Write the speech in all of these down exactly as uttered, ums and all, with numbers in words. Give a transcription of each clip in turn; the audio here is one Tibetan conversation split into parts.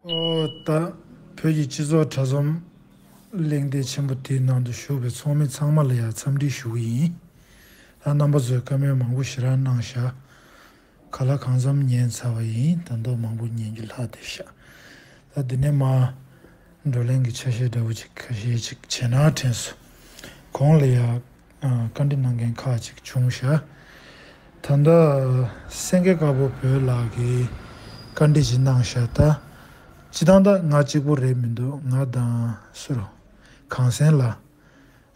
ཨོ་ད་བོད་ཀྱི་སྤྱི་ཚོགས་གྲྭ་ཚང་གླེང་སྟེགས་ཆེན་པོ་དེའི་ནང་དུ་ཞུགས་པའི་ཚོགས་མི་ཚང་མ་ལ་ཡང་འཚམས་འདྲི་ཞུ་གི་ཡིན། ད་རྣམ་པ་ཚོས་བཀའ་མོལ་མང་པོ་ཞེ་དྲག་གནང་ཤག་ག་ལ་གང་འཚམ་ཉན་ཚར་བ་ཡིན། ད་མདོ་མང་པོ་ཉན་རྒྱུ་ལྷག་བསྡད་ཤག་ད་འདི་ནས་མར་བགྲོ་གླེང་གི་ཆ་ཤས་འདྲ་བོ་ཅིག་ཁ་ཤས་ཅིག་བྱས་ན་དྲན་སོང་། གོང་ལ་ཡང་བཀའ་འདྲི་གནང་མཁན་ཁག་ཅིག་བྱུང་ཤག་ད་ལྟ་སེང་གེ་དཀར་པོ་བོད་ལགས་ཀྱིས་བཀའ་འདྲི་ཅིག་གནང་ཤག་ད་སྤྱིར་བཏང་ད་ང་གཅིག་པོ་རེད་མི་འདུག་ང་དང་སུ་རུ་གངས་སེང་ལགས།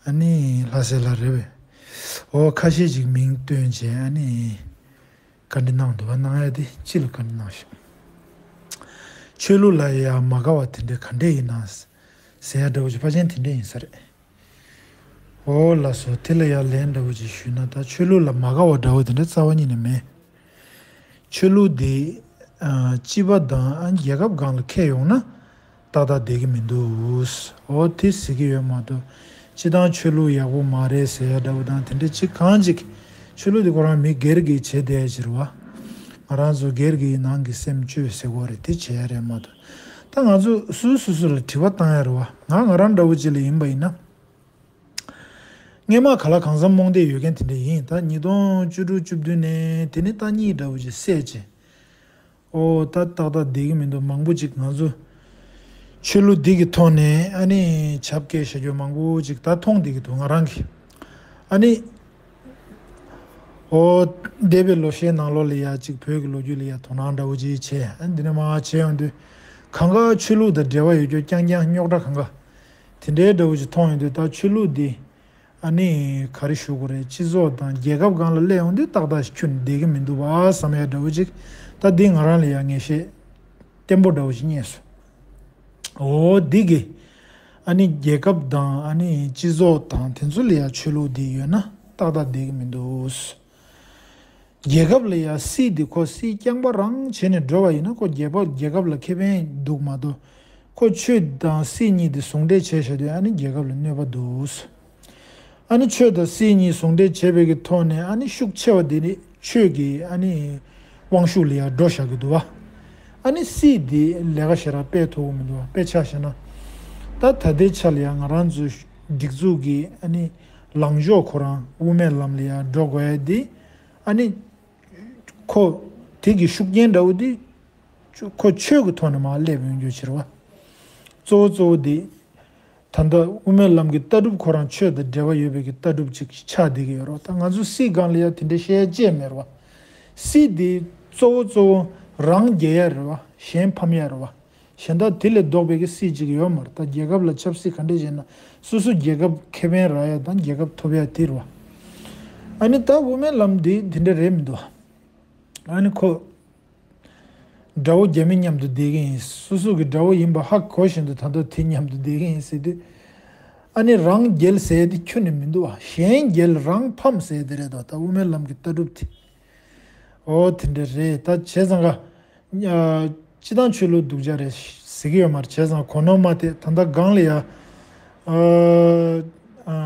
ཨ་ནི་ལྷ་སྲས་ལགས་རེད་པས། འོ་ཁ་ཤས་ཅིག་མིང་བཏོན་བྱས་ཨ་ནི་བཀའ་འདྲི་གནང་འདུག་བ། གནང་ཡ་དེ་ཅི་ལ་བཀའ་འདྲི་གནང་ཤག་ཆོས་ལུགས་ལ་ཡ་མ་དགའ་བ་དེ་འདྲ་ག་འདྲས་ཡིན་ན་ཟེར་ཡ་འདྲ་བོ་ཅིག་ཕལ་ཆེར་དེ་འདྲས་ཡིན་ས་རེད། འོ་ལགས་སོ། དེ་ལ་ཡ་ལན་འདྲ་བོ་ཅིག་ཞུས་ན་ད་ཆོས་ལུགས་ལ་མ་དགའ་བ་འདྲ་བོ་དེ་འདྲ་རྩ་བ་ཉིད་ནས་མེད། ཆོས་ལུགས་འདི་ཨ་སྤྱི་པ་དང་ཨ་རྒྱལ་ཁབ་སྒང་ལ་འཁེལ་ཡོང་ན་ཏག་ཏག་བསྡད་ཀྱི་མི་འདུག་འོ་དེ་ཟེར་གྱི་ཡོད་མ་གཏོགས་སྤྱི་བཏང་ཆོས་ལུགས་ཡག་པོ་མ་རེད་ཟེར་ཡ་འདྲ་བོ་དང་དེ་འདྲ་ཅིག་གང་ཅིག་ཆོས་ལུགས་འདི་ཁོ་རང་མི་སྒེར་གྱིས་བྱེད་བསྡད་ཕྱིར་བ། ང་རང་ཚོ་སྒེར་གྱི་ནང་གི་སེམས་བཅོས་ཟེར་དགོས་རེད། དེ་བྱེད་ཡ་རེད་མ་གཏོགས་ད་ང་ཚོ་སུ་སུ་སུ་ལ་དྲི་བ་བཏང་ཡ་རེད་བ། ང་ང་རང་འདྲ་བོ་ཅིག་ལ་ཡིན་པ་ཡིན་ན། སྔས་མ་ག་ལ་གང་འཚམ་རྨོངས་དད་ཡོད་མཁན་དེ་འདྲ་ཡིན། ད་ཉིས་སྟོང་བཅུ་དྲུག་བཅུ་བདུན་ནས་དེ་ནས་ད་གཉིས་འདྲ་བོ་ཅིག་བསད་བྱས། ཨོ་ད་ཏག་ཏག་བསྡད་ཀྱི་མི་འདུག་མང་པོ་ཅིག་ང་ཚོ་ཆོས་ལུགས་འདི་གི་ཐོག་ནས་ཨ་ནི་བྱ་བསྐྱལ་བཞག་རྒྱུ་མང་པོ་ཅིག་ད་མཐོང་བསྡད་ཀྱི་འདུག་ང་རང་གིས་ཨ་ནི། ཨོ་འདས་པའི་ལོ་ཤས་ནང་ལོགས་ལ་ཡ་ཅིག་བོད་ཀྱི་ལོ་རྒྱུས་ལ་ཡ་དོ་སྣང་འདྲ་བོ་ཅིག་བྱས། ཨ་འདི་ནས་མར་བྱས་ཡོང་དུས་གང་ག་ཆོས་ལུགས་དང་འབྲེལ་བ་ཡོད་རྒྱུ་རྐྱང་རྐྱང་རྙོག་དྲ་གང་ག་དེ་འདྲའི་འདྲ་བོ་ཅིག་མཐོང་ཡོང་དུས་ད་ཆོས་ལུགས་འདི་ཨ་ནི་ག་རེ་ཞུ་དགོས་རེད། སྤྱི་ཚོགས་དང་རྒྱལ་ཁབ་སྒང་ལ་སླེབས་ཡོང་དུས་ཏག་ཏག་ཁྱོན་ནས་བསྡད་ཀྱི་མི་འདུག་བ་བསམ་ཡ་འདྲ་བོ་ཅིག་ད་འདི་ང་རང་ལ་ཡང་ངེས་ཤེས་བརྟན་པོ་འདྲ་བོ་ཅིག་རྙེད་སོང་། འོ་འདི་གི་ཨ་ནི་རྒྱལ་ཁབ་དང་ཨ་ནི་སྤྱི་ཚོགས་དང་དེ་ཚོ་ལ་ཡང་ཆོས་ལུགས་འདི་ཡོད་ན་ཏག་ཏག་བསྡད་ཀྱི་མི་འདུག་རྒྱལ་ཁབ་ལ་ཡང་སྲིད་འདི་ཁོ་སྲིད་རྐྱང་པ་རང་བྱས་ནས་འགྲོ་བ་ཡིན་ན་ཁོ་རྒྱལ་ཁབ་རྒྱལ་ཁབ་ལ་ཁེ་ཕན་འདུག་མ་གཏོགས་ཁོ་ཆོས་དང་སྲིད་གཉིས་འདི་ཟུང་འབྲེལ་བྱས་བཞག་དུས་ཨ་ནི་རྒྱལ་ཁབ་ལ་གནོད་པ་འདུག་ཨ་ནི་ཆོས་དང་སྲིད་གཉིས་ཟུང་འབྲེལ་བྱས་པའི་གི་ཐོག་ནས་ཨ་ནི་ཤུགས་ཆེ་བ་འདི་ནི་ཆོས་ཀྱི་ཨ་ནི་དབང་ཤུགས་ལ་ཡང་འགྲོ་བཞག་གི་འདུག་བ། ཨ་ནི་སྲིད་འདི་ལས་ཀ་ཞེ་དྲག་སྤེལ་ཐུབ་ཀྱི་མི་འདུག་བ། དཔེ་ཆ་བཞག་ན་ད་ད་ལྟའི་ཆ་ལ་ཡང་ང་རང་ཚོའི་སྒྲིག་འཛུགས་ཀྱི་ཨ་ནི་ལངས་ཕྱོགས་ཁོ་རང་དབུ་མའི་ལམ་ལ་ཡང་འགྲོ་དགོས་ཡ་འདི་ཨ་ནི་ཁོ་དེ་གི་ཤུགས་རྐྱེན་འདྲ་བོ་འདི་ཁོ་ཆོས་ཀྱི་ཐོག་ནས་མར་སླེབས་ཡོང་རྒྱུ་ཕྱིར་བ། གཙོ་བོ་གཙོ་བོ་འདི་ད་ལྟ་དབུ་མའི་ལམ་གྱི་ལྟ་གྲུབ་ཁོ་རང་ཆོས་དང་འབྲེལ་བ་ཡོད་པའི་གི་ལྟ་གྲུབ་ཅིག་ཆགས་བསྡད་ཀྱི་ཡོད་རེད་བ། ད་ང་ཚོ་སྲིད་སྒང་ལ་ཡ་དེ་འདྲའི་བཤད་ཡ་ཅིག་མེད་རེད་བ། སྲིད་འདི་གཙོ་བོ་གཙོ་བོ་རང་རྒྱལ་ཡ་རེད་བ། གཞན་ཕམ་ཡ་རེད་བ། གཞན་དག་དེ་ལས་ལྡོག་པའི་གི་སྲིད་ཅིག་ཡོད་མ་རེད། ད་རྒྱལ་ཁབ་ལ་ཆབ་སྲིད་ག་འདྲས་བྱས་ན་སོ་སོ་རྒྱལ་ཁབ་ཁེ་ཕན་རག་ཡ་དང་རྒྱལ་ཁབ་ཐོབ་ཡ་དེ་རེད་བ། ཨ་ནི་ད་དབུ་མའི་ལམ་འདི་དེ་འདྲ་རེད་མི་འདུག་ཨ་ནི་ཁོ་དགྲ་བོ་རྒྱ་མི་མཉམ་དུ་བསྡད་ཀྱི་ཡིན། སོ་སོ་གི་དགྲ་བོ་ཡིན་པ་ཧ་གོ་བཞིན་དུ་ད་ལྟ་དེ་མཉམ་དུ་བསྡད་ཀྱི་ཡིན་ཟེར་དུས། ཨ་ནི་རང་རྒྱལ་ཟེར་དེ་ཁྱོན་ནས་མི་འདུག་ཨ། གཞན་རྒྱལ་རང་ཕམ་ཟེར་དེ་རེད་དོ། ད་དབུ་མའི་ལམ་གྱི་ལྟ་གྲུབ་དེ། ཨོ་དེ་འདྲ་རེད། ད་བྱས་ཙང་ག་སྤྱི་བཏང་ཆོས་ལུགས་སྡུག་ཅག་རེད་ཟེར་གྱི་ཡོད་མ་རེད། བྱས་ཙང་གོ་ནོར་མ་ཐེབས། ད་ལྟ་སྒང་ལ་ཡ། ཨ་ཨ་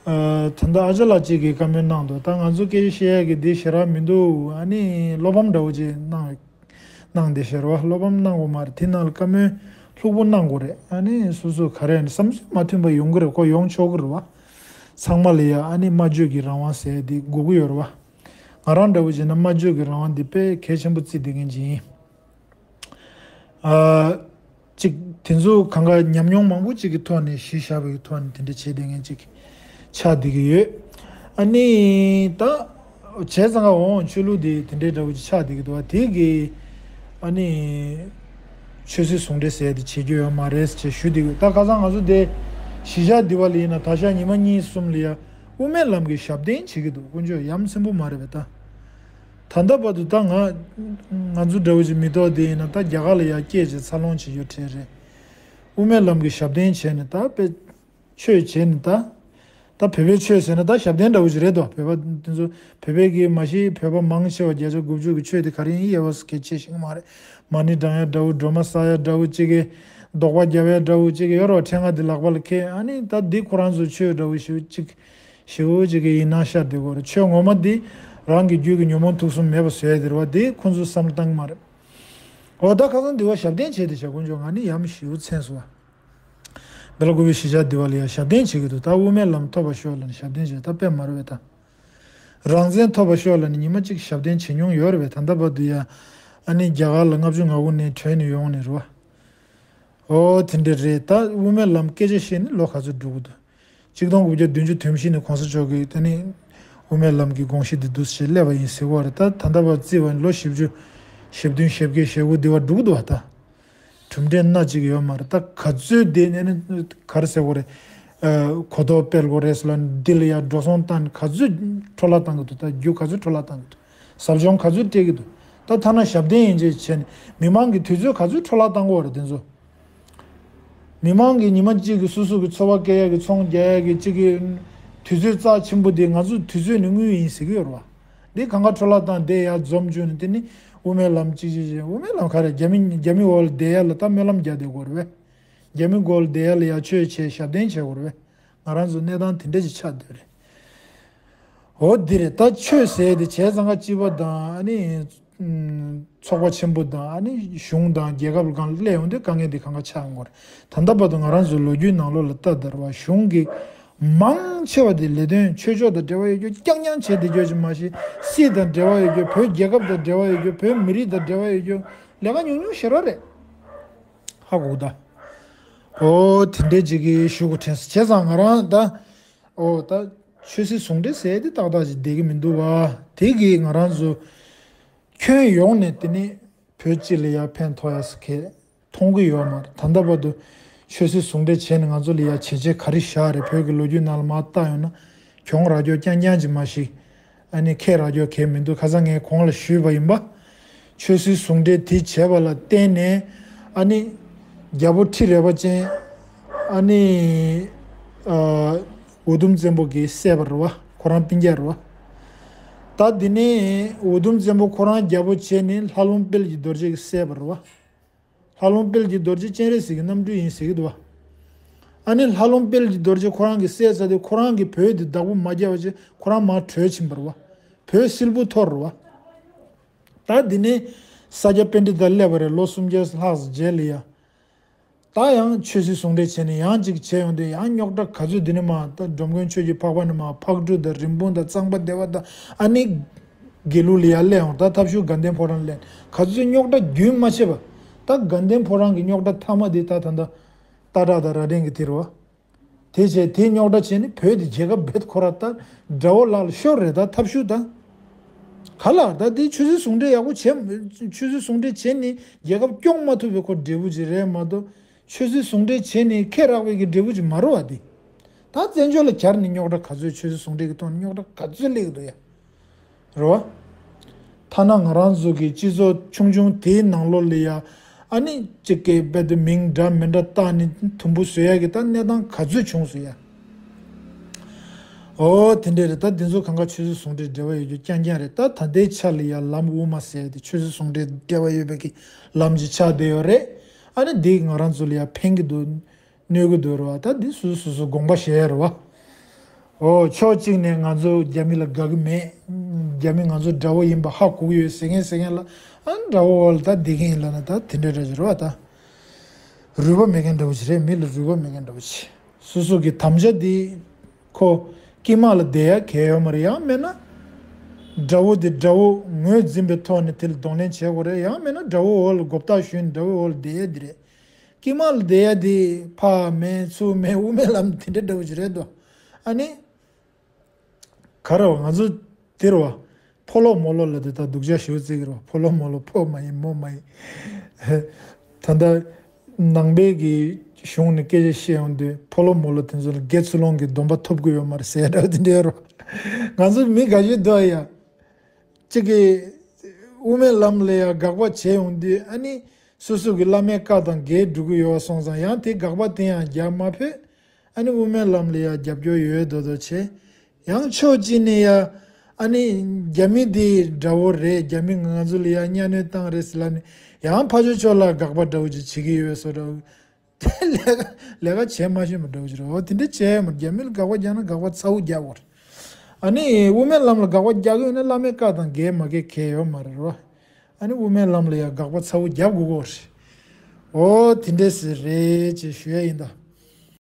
ཨ་ད་ལྟ་ཨ་ཅག་ལགས་གཅིག་གིས་བཀའ་མོལ་གནང་འདུག་ད་ང་ཚོ་སྐད་ཆ་བཤད་ཡ་གི་འདི་ཞེ་དྲག་མི་འདུག་ཨ་ནི་བློ་ཕམ་འདྲ་བོ་ཅིག་གནང་གནང་བསྡད་ཤག་རེད་བ། བློ་ཕམ་གནང་དགོས་མ་རེད། དེ་ནང་ལ་བཀའ་མོལ་ལྷུག་པོ་གནང་དགོས་རེད། ཨ་ནི་སོ་སོ་ག་རེ་ནས་བསམ་ཚུལ་མ་མཐུན་པ་ཡོང་གི་རེད། ཁོ་ཡོང་ཆོག་གི་རེད་བ། ཚང་མ་ལ་ཡ་ཨ་ནི་སྨྲ་བརྗོད་ཀྱི་རང་དབང་ཟེར་ཡ་འདི་དགོས་ཀྱི་ཡོད་རེད་བ། ང་རང་འདྲ་བོ་བྱས་ན་སྨྲ་བརྗོད་ཀྱི་རང་དབང་འདི་དཔེ་གལ་ཆེན་པོ་བརྩི་བསྡད་མཁན་ཅིག་ཡིན། ཨ་གཅིག་དེ་ཚོ་གང་ག་ཉམས་མྱོང་མང་པོ་གཅིག་གི་ཐོག་ནས་གཞི་བཞག་པའི་ཐོག་ནས་དེ་འདྲ་བྱེད་བསྡད་མཁན་གཅིག་ཆགས་བསྡད་ཀྱི་ཡོད། ཨ་ནི་ད་བྱས་ཙང་ག་འོང་ཆོས་ལུགས་དེ་དེ་འདྲའི་འདྲ་བོ་ཅིག་ཆགས་བསྡད་ཀྱི་འདུག་བ། དེ་གི་ཨ་ནི་ཆོས་སྲིད་ཟུང་འབྲེལ་ཟེར་དེ་བྱེད་རྒྱུ་ཡོད་མ་རེད་ཅེས་ཞུ་བསྡད་ཀྱི་ཡོད། ད་ཁ་སང་ང་ཚོ་དེ་གཞིས་ཆགས་འདི་བ་ལ་ཡིན་ན་ད་ཞག་ཉི་མ་གཉིས་གསུམ་ལ་ཡ་དབུ་མའི་ལམ་གྱི་ཞབས་བརྟན་བྱེད་ཀྱི་འདུག་དཀོན་མཆོག་ཡ་མཚན་པོ་མ་རེད་པས་ད། ད་ལྟ་བར་དུ་ད་ང་ང་ཚོ་འདྲ་བོ་ཅིག་མི་ཐོག་དེ་ཡིན་ན་ད་རྒྱ་གར་ལ་ཡ་སྐད་ཆ་འཚར་ལོངས་བྱེད་རྒྱུ་གྲས་རེད། དབུ་མའི་ལམ་གྱི་ཞབས་བརྟན་བྱས་ནས་ད་དཔེ་ཆོས་བྱས་ནས་ད་ད་བོད་པའི་ཆོས་ཟེར་ན་ད་ཞབས་བརྟན་འདྲ་བོ་ཅིག་རེད་དོ། བོད་པ་དེ་ཚོ་བོད་པའི་གི་མ་གཞི་བོད་པ་མང་ཆེ་བ་བརྒྱ་ཆ་དགུ་བཅུ་གི་ཆོས་དེ་ག་རེ་ཡིན་ཡེ་བ་སུ་གལ་ཆེ་ཤེས་ཀྱི་མ་རེད། མ་ཎི་བགྲང་ཡ་འདྲ་བོ་སྒྲོལ་མ་བསགས་ཡ་འདྲ་བོ་ཅིག་གི་ཟློག་པ་རྒྱབ་ཡ་འདྲ་བོ་ཅིག་གི་ཡོད་རེད་བ། ཕྲེང་བ་དེ་ལག་པ་ལ་འཁྱེར། ཨ་ནི་ད་འདི་ཁོ་རང་ཚོ་ཆོས་འདྲ་བོ་ཞིག་ཅིག་ཞེ་པོ་ཅིག་གི་ཡིན་ན་ཤར་བསྡད་ཀྱི་ཡོད་རེད། ཆོས་ངོ་མ་འདི་རང་གི་རྒྱུད་ཀྱི་ཉོན་མོངས་དུག་གསུམ་མེད་པ་བཟོ་ཡ་དེ་རེད་བ། འདི་ཁོ་ཚོས་བསམ་བློ་བཏང་གི་མ་རེད། འོ་ད་ཁ་སང་འདི་བ་ཞབས་བརྟན་བྱས་ཏེ་བྱ་དཀོན་མཆོག་ང་ནི་ཡམ་ཞིའུ་མཚན་སོ། བེ་ལ་ཀུ་བི་ཤི་ཤ་འདི་བ་ལ་ཡ་ཞབས་བརྟན་བྱེད་ཀྱི་འདུག་ད་དབུ་མའི་ལམ་ཐོབ་པ་ཤོག་ལ་ནི་ཞབས་བརྟན་བྱས་ད་དཔེ་མ་རུ་བས་ད། རང་བཙན་ཐོབ་པ་ཤོག་ལ་ནི་ཉི་མ་གཅིག་ཞབས་བརྟན་བྱེད་མྱོང་ཡོད་རེད་བས། ད་ལྟ་བར་དུ་ཡ་ཨ་ནི་རྒྱ་གར་ལ་ལྔ་བཅུ་ང་དགུ་ནས་བྲོས་ནས་ཡོང་ནས་རེད་བ། ཨོ་དེ་འདྲ་རེད། ད་དབུ་མའི་ལམ་སྐད་ཆ་བཤད་ནས་ལོ་ག་ཚོད་འགྲོ་གི་འདུག་གཅིག་སྟོང་དགུ་བརྒྱ་བདུན་ཅུ་དོན་བཞི་ནས་གོང་ས་མཆོག་གིས་ད་ནི་དབུ་མའི་ལམ་གྱི་དགོངས་གཞི་འདི་འདུག་ཞེས་སླེབས་པ་ཡིན་ཟེར་བ་རེད། ད་ད་ལྟ་བར་བརྩིས་པ་ནི་ལོ་བཞི་བཅུ་ཞེ་བདུན་ཞེ་བརྒྱད་ཞེ་དགུ་འདི་བར་འགྲོ་གི་འདུག་བ་ད། གྲུབ་འབྲས་སྣ་གཅིག་ཡོད་མ་རེད། ད་ག་ཚོད་དེ་ནས་ནི་ག་རེ་ཟེར་དགོས་རེད། ཨ། གོ་རྟོགས་སྤེལ་དགོས་རེད་ཟེར་ལ་འདི་ལ་ཡ་འགྲོ་སོང་བཏང་ག་ཚོད་འཕྲོ་བརླག་བཏང་གི་འདུག་ད་རྒྱུ་ག་ཚོད་འཕྲོ་བརླག་བཏང་གི་འདུག་ཟབ་སྦྱོང་ག་ཚོད་སྤྲད་ཀྱི་འདུག་ད་ཐ་ན་ཞབས་བརྟན་ཡིན་ཅེས་བྱས་ནས་མི་མང་གི་དུས་ཚོད་ག་ཚོད་འཕྲོ་བརླག་བཏང་དགོས་རེད་དེ་ཚོ། མི་མང་གི་ཉི་མ་གཅིག་གི་སོ་སོ་གི་འཚོ་བ་སྐྱེལ་ཡ་གི་ཚོང་རྒྱག་ཡ་གི་གཅིག་གི་དུས་ཚོད་རྩ་ཆེན་པོ་དེ་ང་ཚོ་དུས་ཚོད་ནི་དངུལ་ཡིན་ཟེར་གི་ཡོད་རེད་བ། འདི་གང་ག་འཕྲོ་བརླག་བཏང་དེ་ཡར་འཛོམས་བཅུག་ནས་དེ་ནི་དབུ་མའི་ལམ་གཅིག་གཅིག་གཅིག་དབུ་མའི་ལམ་ག་རེ་རྒྱ་མི་རྒྱ་མི་འོག་ལ་བསྡད་ཡ་ལ་ད་སྨོན་ལམ་རྒྱག་བསྡད་དགོས་རེད་བས། རྒྱ་མི་འོག་ལ་བསྡད་ཡ་ལ་ཡར་ཆོས་བྱས་ཞབས་བརྟན་བྱེད་དགོས་རེད་བས། ང་རང་ཚོ་གནས་སྟངས་དེ་འདྲ་ཞིག་ཆགས་བསྡད་རེད། འོ་འདི་རེད། ད་ཆོས་ཟེར་དེ་བྱས་ཙང་ཀ་སྤྱི་པ་དང་ཨ་ནི་ཚོགས་པ་ཆེན་པོ་དང་ཨ་ནི་གཞུང་དང་རྒྱལ་ཁབ་སྒང་ལ་སླེབས་ཡོང་དུས་དཀའ་ངལ་འདི་གང་ག་ཆགས་ཡོང་གི་རེད། ད་ལྟ་བར་དུ་ང་རང་ཚོའི་ལོ་རྒྱུས་ནང་ལོགས་ལ་ལྟ་དར་བ་གཞུང་གི་མང་ཆེ་བ་དེ་ལས་དོན་ཆོས་ཕྱོགས་དང་འབྲེལ་བ་ཡོད་རྒྱུ་རྐྱང་རྐྱང་བྱས་བསྡད་རྒྱུ་ཅིག་མ་གཞི་སྲིད་དང་འབྲེལ་བ་ཡོད་རྒྱུ་བོད་རྒྱལ་ཁབ་དང་འབྲེལ་བ་ཡོད་རྒྱུ་བོད་མི་རིགས་དང་འབྲེལ་བ་ཡོད་རྒྱུ་ལས་ཀ་ཉུང་ཉུང་ཞེ་དྲག་རེད། ཧ་གོ་གི་ད། ཨོ་དེ་འདྲས་ཅིག་གི་ཞུ་དགོས་དྲན་སོང་བྱས་ཙང་ང་རང་ད། ཨོ་ད་ཆོས་སྲིད་ཟུང་འབྲེལ་ཟེར་དེ་ཏག་ཏག་ཅིག་བསྡད་ཀྱི་མི་འདུག་བ། དེ་གིས་ང་རང་ཚོ་ཁྱོན་ཡོངས་ནས་དེ་ནི་བོད་སྤྱི་ལ་ཡ་ཕན་ཐོགས་ཡ་ཟེར་མཁན་མཐོང་གི་ཡོད་མ་རེད། ད་ལྟ་བར་དུ་ཆོས་སྲིད་ཟུང་འབྲེལ་བྱས་ནས་ང་ཚོ་ལ་ཡ་བྱས་རྗེས་ག་རེ་བཞག་རེད། བོད་ཀྱི་ལོ་རྒྱུས་ནང་ལ་མར་བལྟ་ཡོང་ན་གྱོང་རག་རྒྱུ་རྐྱང་རྐྱང་ཅིག་མ་གཞི། ཨ་ནི་ཁེ་རག་རྒྱུ་གལ་མི་འདུག་ཁ་སང་ངས་གོང་ལ་ཞུས་པ་ཡིན་པ། ཆོས་སྲིད་ཟུང་འབྲེལ་དེ་བྱས་པ་ལ་བརྟེན་ནས་ཨ་ནི་རྒྱལ་པོ་ཁྲི་རལ་པ་ཅན་ཨ་ནི་ཨ་འུ་དུམ་བཙན་པོ་གིས་བསད་པ་རེད་བ། ཁོ་རང་སྤུན་ཀྱག་རེད་བ། ད་འདི་ནས་འུ་དུམ་བཙན་པོ་ཁོ་རང་རྒྱལ་པོ་བྱས་ནས་ལྷ་ལུང་དཔལ་གྱི་རྡོ་རྗེ་གིས་བསད་པ་རེད་བ། ལྷ་ལུང་དཔལ་གྱི་རྡོ་རྗེ་སྤྱན་རས་གཟིགས་ཀྱི་རྣམ་སྤྲུལ་ཡིན་ཟེར་གྱི་འདུག་བ། ཨ་ནི་ལྷ་ལུང་དཔལ་གྱི་རྡོ་རྗེ་ཁོ་རང་གིས་བསད་ཚར་དུས་ཁོ་རང་གིས་བོད་འདི་བདག་པོ་མ་རྒྱབ་པ་བྱས་ཁོ་རང་མར་བྲོས་ཕྱིན་པ་རེད་བ། བོད་སིལ་བུ་འཐོར་རེད་བ། ད་འདི་ནས་ས་སྐྱ་པཎྜི་ཏ་སླེབས་པ་རེད། ལོ་སུམ་བརྒྱ་ལྷག་ཙམ་རྗེས་ལ་ཡ། ད་ཡང་ཆོས་སྲིད་ཟུང་འབྲེལ་བྱས་ནས་ཡང་ཅིག་བྱས་ཡོང་དུས་ཡང་རྙོག་དྲ་ག་ཚོད་འདི་ནས་མར་ད་འབྲོམ་མགོན་ཆོས་ཀྱི་འཕགས་པ་ནས་མར་ཕག་གྲུ་དང་རིན་སྤུངས་དང་གཙང་པ་སྡེ་པ་དང་ཨ་ནི་དགེ་ལུགས་ལ་ཡར་སླེབས་ཡོང་། ད་ཐབས་ཤུགས་དགའ་ལྡན་ཕོ་བྲང་སླེབས་ག་ཚོད་རྙོག་དྲ་རྒྱུན་མ་ཆད་པ། ད་དགའ་ལྡན་ཕོ་བྲང་གི་རྙོག་དྲ་མཐའ་མ་འདི་ད་ད་ད་སྟག་བྲག་དང་རྭ་སྒྲེང་གི་དེ་རེད་བ། དེ་བྱས་དེ་རྙོག་དྲ་བྱས་ནས་བོད་དེ་རྒྱལ་ཁབ་བེད་ཁོ་ར་ད་དགྲ་བོ་ལག་ལ་ཤོར་རེད། ད་ཐབས་ཤུགས་ད་ག་ལ་ད་དེ་ཆོས་སྲིད་ཟུང་འབྲེལ་ཡག་པོ་བྱས། ཆོས་སྲིད་ཟུང་འབྲེལ་བྱས་ནས་རྒྱལ་ཁབ་སྐྱོང་མ་ཐུབ་པའི་ཁོ་འབྲས་བུ་ཅིག་རེད་མ་གཏོགས། ཆོས་སྲིད་ཟུང་འབྲེལ་བྱས་ནས་ཁེ་རག་པའི་གི་འབྲས་བུ་ཅིག་མ་རེད་བ་དེ། ད་བཙན་བྱོལ་ལ་གྱར་ནས་རྙོག་དྲ་ག་ཚོད་ཆོས་སྲིད་ཟུང་འབྲེལ་གི་ཐོག་ནས་རྙོག་དྲ་ག་ཚོད་སླེབས་ཀྱི་འདུག་ཡ། རེད་བ། ཐ་ན་ང་རང་ཚོ་གི་སྤྱི་ཚོགས་ཆུང་ཆུང་དེའི་ནང་ལོགས་ལ་ཡ། ཨ་ནི་གཅིག་གི་རྦད་དེ་མིང་འདྲ་མི་འདྲ་བཏགས་ནས་དུམ་བུ་བཟོ་ཡ་གི་ད་གནས་སྟངས་ག་ཚོད་བྱུང་སོང་ཡ། ཨོ་དེ་འདྲས་རེད། ད་འདི་ཚོ་གང་ག་ཆོས་སྲིད་ཟུང་འབྲེལ་འབྲེལ་བ་ཡོད་རྒྱུ་རྐྱང་རྐྱང་རེད། ད་ད་ལྟའི་ཆ་ལ་ཡ་ལམ་དབུ་མ་ཟེར་ཡ་དེ་ཆོས་སྲིད་ཟུང་འབྲེལ་འབྲེལ་བ་ཡོད་པའི་གི་ལམ་ཅིག་ཆགས་བསྡད་ཡོད་རེད། ཨ་ནི་འདི་ང་རང་ཚོ་ལ་ཡ་ཕན་གི་འདུག་གནོད་ཀྱི་འདུག་རེད་བ། ད་འདི་སོ་སོ་སོ་སོ་དགོངས་པ་བཞེས་ཡ་རེད་བ། ཨོ་ཕྱོགས་གཅིག་ནས་ང་ཚོ་རྒྱ་མི་ལ་དགའ་གི་མེད། རྒྱ་མི་ང་ཚོ་དགྲ་བོ་ཡིན་པ་ཧ་གོ་གི་ཡོད་ཟེར་མཁན་ཟེར་མཁན་ལ་ཨ་ནི་དགྲ་བོ་འོག་ལ་ད་བསྡད་མཁན་ཡིན་ལབ་ན་ད་དེ་འདྲ་འདྲ་ཅིག་རེད་བ། ད་རུས་པ་མེད་མཁན་འདྲ་བོ་ཅིག་རེད། མི་ལ་རུས་པ་མེད་མཁན་འདྲ་བོ་ཅིག་སོ་སོ་གི་དམ་བཅའ་འདི་ཁོ་དཀྱིལ་མ་ལ་བསྡད་ཡ་གལ་ཡོད་མ་རེད། ཡང་མིན་ན་དགྲ་བོ་འདི་དགྲ་བོ་ངོས་འཛིན་པའི་ཐོག་ནས་དེ་ལ་གདོང་ལེན་བྱེད་དགོས་རེད། ཡང་མིན་ན་དགྲ་བོ་འོག་ལ་མགོ་བཏགས་ཞུས་ནས་དགྲ་བོའི་འོག་ལ་བསྡད་ཡ་འདི་རེད། དཀྱིལ་མ་ལ་བསྡད་ཡ་དེ་ཕར་མེད་ཚུར་མེད་དབུ་མའི་ལམ་དེ་འདྲ་འདྲ་བོ་ཞིག་རེད་དོ། ཨ་ནི། ག་རེ་བ་ང་ཚོ་དེ་རེད་བ། ཕོ་ལོ་མོ་ལོ་ལ་དེ་ད་སྡུག་ཅག་ཞེ་པོ་བརྩི་གི་རེད་བ། ཕོ་ལོ་མོ་ལོ་ཕོ་མ་ཡིན་མོ་མ་ཡིན། ད་ལྟ་ནང་པའི་གི་གཞུང་ནས་སྐད་ཆ་བཤད་ཡོང་དུས་ཕོ་ལོ་མོ་ལོ་དེ་ཚོ་ལ་དགེ་ཚུལ་སློང་གི་སྡོམ་པ་ཐོབ་གི་ཡོད་མ་རེད་ཟེར་འདྲ་བ་དེ་འདྲ་རེད་བ། ང་ཚོ་མི་དགའ་ཤོས་འདུག་ཨ་ཡ། གཅིག་གིས་དབུ་མའི་ལམ་ལ་ཡ་དགག་པ་བྱས་ཡོང་དུས་ཨ་ནི་སོ་སོ་གི་བླ་མའི་བཀའ་དང་འགལ་འགྲོ་གི་ཡོད་པ་སོང་ཙང་ཡང་དེ་དགག་པ་དེ་ཡང་རྒྱག་མ་ཕོད། ཨ་ནི་དབུ་མའི་ལམ་ལ་ཡ་རྒྱབ་སྐྱོར་ཡོད་མདོག་མདོག་བྱས། ཡང་ཕྱོགས་གཅིག་ནས་ཡ་ཨ་ནི་རྒྱ་མི་དེ་དགྲ་བོ་རེད། རྒྱ་མི་ང་ཚོ་ལ་ཡ་གཉའ་གནོན་བཏང་རེད་ཟེར་ལབ་ནས་ཡང་ཕར་ཕྱོགས་ཕྱོགས་ལ་དགག་པ་འདྲ་བོ་ཅིག་བྱེད་ཀྱི་ཡོད་བཟོ་འདྲ་བོ། དེ་ལས་ཀ་ལས་ཀ་བྱེད་མ་ཤེས་པ་འདྲ་བོ་ཅིག་རེད། འོ་དེ་འདྲ་བྱས་མ་རྒྱ་མི་ལ་དགག་པ་རྒྱག་ན་དགག་པ་ཚ་བོ་རྒྱག་དགོས་རེད། ཨ་ནི་དབུ་མའི་ལམ་ལ་དགག་པ་རྒྱག་གི་ཡོད་ན་བླ་མའི་བཀའ་དང་འགལ་མ་འགལ་གལ་ཡོད་མ་རེད་རོ། ཨ་ནི་དབུ་མའི་ལམ་ལ་ཡང་དགག་པ་ཚ་བོ་རྒྱབ་དགོས་ཀྱི་རེད། འོ་དེ་འདྲས་ཟེར་རེད་ཅེས་ཞུ་ཡ་ཡིན་ད།